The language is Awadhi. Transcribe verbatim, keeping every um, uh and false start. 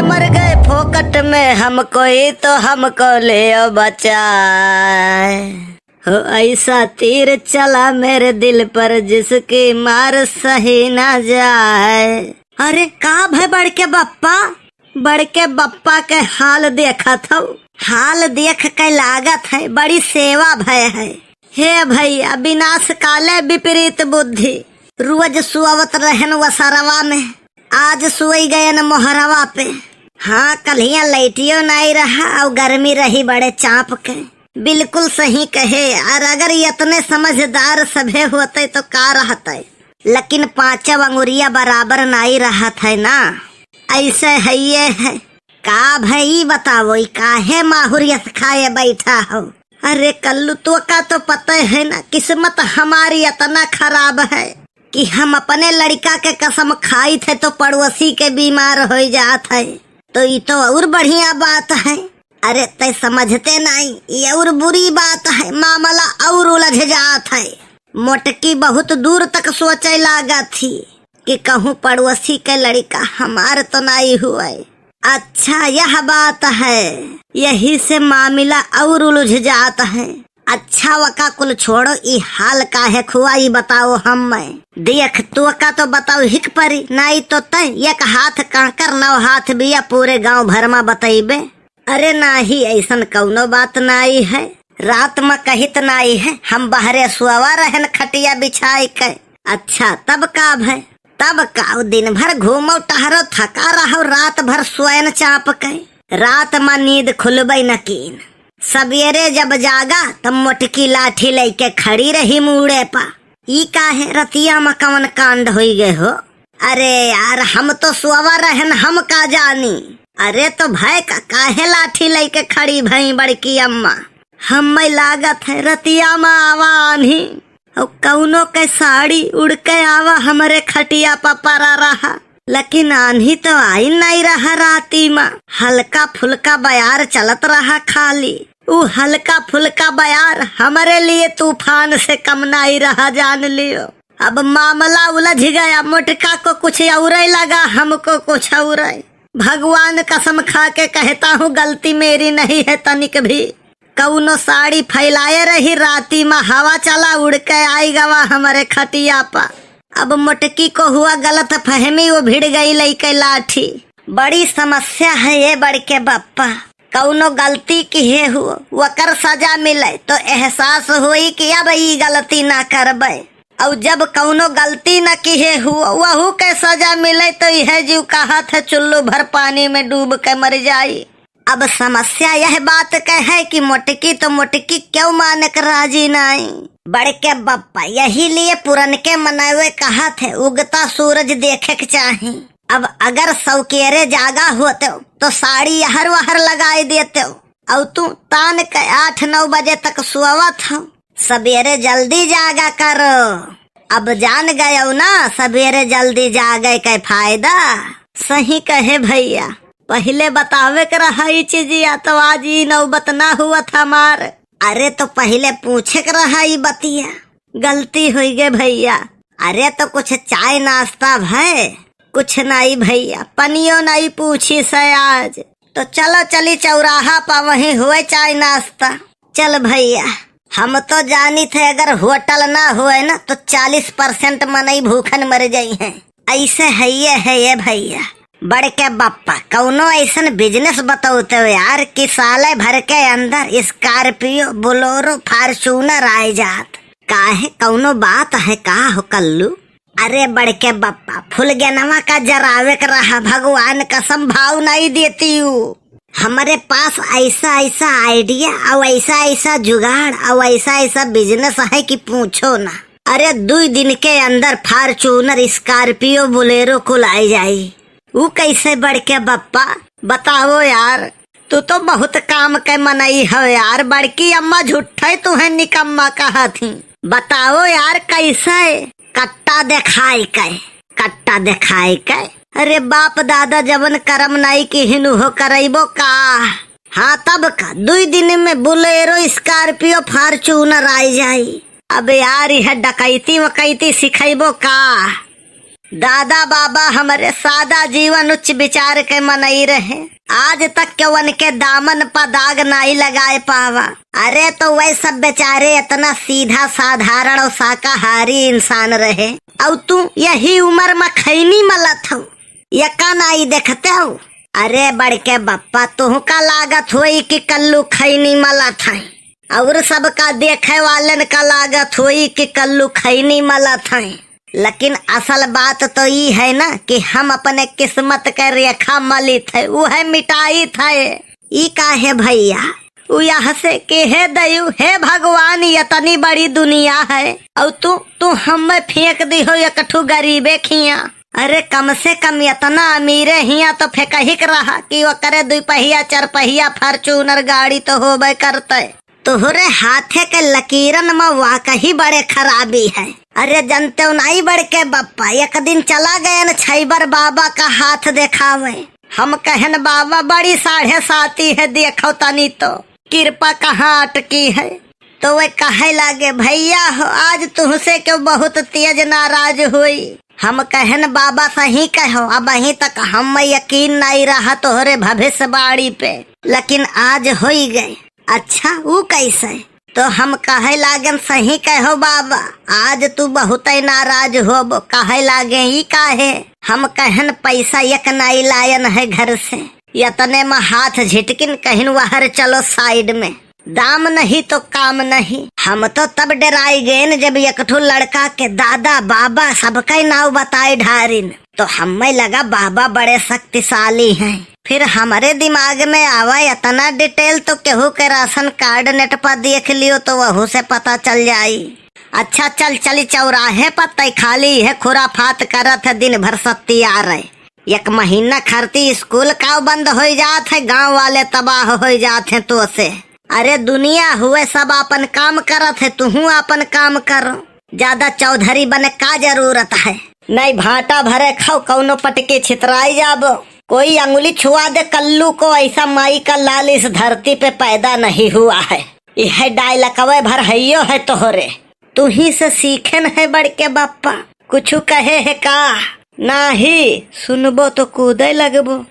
मर गए फोकट में हम, कोई तो हमको ले बचाए। हो ऐसा तीर चला मेरे दिल पर, जिसकी मार सही ना जाए। अरे का भय बड़के बप्पा, बड़के बप्पा के हाल देखत हौ। हाल देख के लागत है बड़ी सेवा भय है। हे भैया, विनाश काले विपरीत बुद्धि। रोज सुअवत रहन वसरवा में, आज सुई गयन मोहरवा पे। हाँ, कल्हिया लइटियो नाई रहा और गर्मी रही बड़े चाँप के। बिल्कुल सही कहे यार, अगर यतने समझदार सभे होते तो का रहते, लेकिन पाँचव अंगुरिया बराबर नाई रहत है ना। ऐसे है ये है। का भई बतावो, ई काहे माहुर यस खाए बैठा हो? अरे कल्लू, तोका तो पता है ना, किस्मत हमारी इतना खराब है कि हम अपने लड़का के कसम खाई थे तो पड़ोसी के बीमार हो जात है, तो ई तो और बढ़िया बात है। अरे तै समझते नहीं, ये और बुरी बात है, मामला और उलझ जात है। मोटकी बहुत दूर तक सोचे लागत थी कि कहूँ पड़ोसी के लड़का हमार तो नहीं हुए। अच्छा, यह बात है, यही से मामला और उलझ जात है। अच्छा, वका कुल छोड़ो, ई हाल काहे खुआ, ई बताओ हम्मे। देख, तोका तो बताओ हिक परी, नाई तो तय एक हाथ कांकर, नौ हाथ बिया, पूरे गांव भर मा बतइबे। अरे नाही, ऐसन कौनो बात नाई है। रात मा कहित नाई है, हम बहरे सुअवा रहन खटिया बिछाई के। अच्छा, तब का भय? तब का, दिन भर घूमो टहरो, थका रहो, रात भर सोयन चाप के। रात मा नींद खुलबे न कीन। सबेरे जब जागा, तब मोटकी लाठी लइके खड़ी रही मूड़े पा। ई काहे, रतिया मा कवन कांड होई गए हो? अरे यार, हम तो सोवा रहन, हम का जानी। अरे तो भय का, काहे लाठी लइके खड़ी भई बड़की अम्मा? हम्मे लागत है रतिया मा आवा आन्ही, और कौनो के साड़ी उड़ के आवा हमरे खटिया पा परा रहा। लेकिन आन्ही तो आई नहीं रहा राती मा, हल्का फुल्का बयार चलत रहा खाली। उ हल्का फुल्का बयार हमरे लिए तूफान से कम नहीं रहा, जान लियो। अब मामला उलझ गया, मोटका को कुछ औरे लगा, हमको कुछ औरे। भगवान कसम खा के कहता हूँ, गलती मेरी नहीं है तनिक भी। कौनो साड़ी फैलाए रही, राती मा हवा चला, उड़ के आई गवा हमरे खटिया पा। अब मोटकी को हुआ गलत फहमी, वो भिड़ गई लइके लाठी। बड़ी समस्या है ये बड़के बप्पा। कौनो गलती किहे हुओ, वकर सजा मिले तो एहसास होई कि अब ई गलती ना करबे। और जब कौनो गलती न किहे हुओ, वहू के सजा मिले तो यह जीव कहत है चुल्लू भर पानी में डूब के मर जाई। अब समस्या यह बात के है कि मोटकी तो मोटकी क्यों माने के राजी नाई। बड़के बप्पा यही लिए पुरनके मनवे कहत है, उगता सूरज देखे के चाही। अब अगर सौकेरे जागा होते तो साड़ी यहर वहर लगाए देते, और तू तान के आठ नौ बजे तक सोवत हो। सबेरे जल्दी जागा करो। अब जान गयो ना सबेरे जल्दी जागे के फायदा। सही कहे भैया, पहिले बतावे के रहा ई चीजिया, तो आज ई नौबत ना हुवत हमार। अरे तो पहिले पूछे के रहा ई बतिया, गलती होई गे भैया। अरे तो कुछ चाय नाश्ता भय? कुछ नाई भैया, पनियो नाई पूछी से आज। तो चलो चली चौराहा पा, वहीं हुए चाय नाश्ता। चल भैया, हम तो जानी थे अगर होटल ना होए ना तो चालीस परसेंट मनई भूखन मर जाई हैं। ऐसे है ये, है ये भैया। बड़के बप्पा, कौनो ऐसन बिजनेस बतौते हो यार कि साले भर के अंदर स्कॉर्पियो, बोलेरो, फॉर्च्यूनर आए जात। काहे, कौनो बात है का हो कल्लू? अरे बड़के बप्पा, फुलगेनवा का जरावे के रहा, भगवान कसम भाव नहीं देती हूँ। हमरे पास ऐसा ऐसा आइडिया और ऐसा ऐसा जुगाड़ और ऐसा ऐसा बिजनेस है कि पूछो ना। अरे दुई दिन के अंदर फॉर्च्यूनर, स्कॉर्पियो, बोलेरो कुल आई जाई। ऊ कैसे बड़के बप्पा? बताओ यार, तू तो बहुत काम के मनई हो यार। बड़की अम्मा झूठे तुहे निकम्मा कहत ही। बताओ यार कैसे? कट्टा देखाई के, कट्टा देखाई के। अरे बाप दादा जवन करम नाई किहिन उहो करैबो का? हाँ तब का, दुई दिन में बोलेरो, स्कॉर्पियो, फॉर्च्यूनर आई जाई। अब यार यह डकैती वकैती सिखैबो का? दादा बाबा हमरे सादा जीवन उच्च विचार के मनई रहे। आज तक केवन के दामन प दाग नाई लगाए पावा। अरे तो वह सब बेचारे इतना सीधा साधारण और शाकाहारी इंसान रहे, और तू यही उम्र में खैनी मलत हो, यका नाई देखते हो? अरे बड़के बप्पा, तुहका लागत होई कि कल्लू खैनी मलत है, और सबका देखे वालन का लागत होई कि कल्लू खैनी मलत है, लेकिन असल बात तो ई है ना कि हम अपने किस्मत के रेखा मलित है, उहे मिटाइत है। ई काहे भैया? उ यहाँ से के, "हे दयु, हे भगवान, यतनी बड़ी दुनिया है, और तू, तू हमें फेंक दी हो एक ठू गरीबे खिया।" अरे कम से कम यतना अमीरे हिया तो फेंकहिक रहा कि ओकरे दुई पहिया, चार पहिया Fortuner गाड़ी तो होबे करते। तोहरे हाथे के लकीरन में वाकई बड़े खराबी है। अरे जनते नाई बड़के बप्पा, एक दिन चला गयन छैबर बाबा का हाथ देखावे। हम कहन, "बाबा, बड़ी साढ़े साती है, देखो तनी तो, कृपा कहाँ अटकी है?" तो वे कहे लागे, "भैया हो, आज तुहसे क्यों बहुत तेज नाराज हुई।" हम कहन, "बाबा सही कहो, अबहीं तक हम यकीन नाई रहा तोहरे भविष्यवाणी पे, लेकिन आज होई गए।" "अच्छा, ऊ कैसे?" तो हम कहे लागन, "सही कहो बाबा, आज तू बहुत नाराज होबो।" कहे लागे, "ई काहे?" हम कहन, "पैसा एक नाई लायन है घर से।" यतने में हाथ झिटकिन, कहिन, "वहर चलो side में, दाम नहीं तो काम नहीं।" हम तो तब डराई गएन जब एक ठो लड़का के दादा बाबा सबके नाव बताए ढारिन। तो हमें लगा बाबा बड़े शक्तिशाली हैं। फिर हमरे दिमाग में आवा इतना detail तो केहू के राशन कार्ड नेट पर देख लियो तो वहू से पता चल जाई। अच्छा चल चली चौराहे पर, तय खाली है खुराफात करत है, दिन भर सत्ती आ रहे। एक महीना खरती स्कूल का बंद हो जात है, गांव वाले तबाह हो जात हैं तो से। अरे दुनिया हुए सब अपन काम करत है, तुहू अपन काम करो। ज्यादा चौधरी बने का जरूरत है? नहीं भाटा भरे खाओ, कौनो पटके छितराई जाबो। कोई अंगुली छुआ दे कल्लू को, ऐसा माई का लाल इस धरती पे पैदा नहीं हुआ है। यह डायलकवे भर हइयो है तोहरे। तुही से सीखेन है बड़के बप्पा, कुछु कहे है का? नाही सुनबो तो कूदे लगबो।